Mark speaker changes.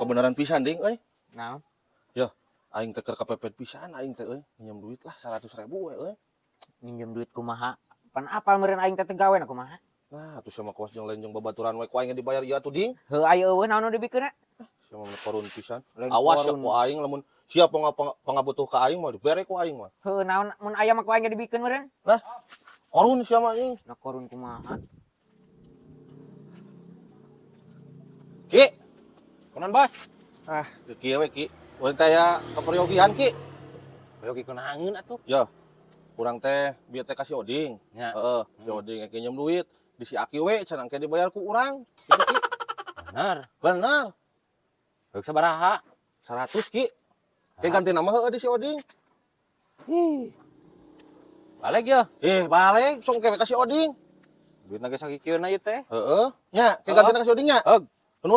Speaker 1: Kebenaran pisan, Ding, euy.
Speaker 2: Naon?
Speaker 1: Ya, aing teh keur kapepet pisan aing teh euy. Minjem duit lah 100.000 we euy.
Speaker 2: Minjem duit kumaha? Pan apal meureun aing teh teu gawe na kumaha?
Speaker 1: Nah, atuh sama kawas jeung lain jeung babaturan we ku aing dibayar ieu atuh, Ding.
Speaker 2: Heuh, aya eueuh naon nu dibikeunna?
Speaker 1: Sia mah korun pisan.
Speaker 2: Lain
Speaker 1: Awas ya
Speaker 2: korun.
Speaker 1: Ku aing lamun siap pangabutuh ka aing mah dibere ku aing mah.
Speaker 2: Heuh, naon mun aya mah ku aing dibikeun meureun?
Speaker 1: Nah, korun sia mah anjing.
Speaker 2: Na korun kumaha?
Speaker 1: Ki.
Speaker 3: Kunaon, Bos?
Speaker 1: Ah, kieu we, Ki. Urang teh aya keperyogian, Ki.
Speaker 3: Peryogi kunaon atuh?
Speaker 1: Ya. Urang teh bieu teh ka si Oding.
Speaker 3: Nya.
Speaker 1: Heeh, si Oding engke nyeum duit di si Aki we cenah engke dibayar ku urang. Gitu, Ki.
Speaker 3: Bener.
Speaker 1: Bener.
Speaker 3: Heuk sabaraha?
Speaker 1: 100, Ki. Kayak ganti nama heueuh di si Oding.
Speaker 3: Ih. Balik ya.
Speaker 1: Eh, balik, cong kewe ka si Oding.
Speaker 3: Duitna ge sakikieuna ieu teh.
Speaker 1: Heeh, nya, kayak ganti ka si Oding nya.
Speaker 3: Heug.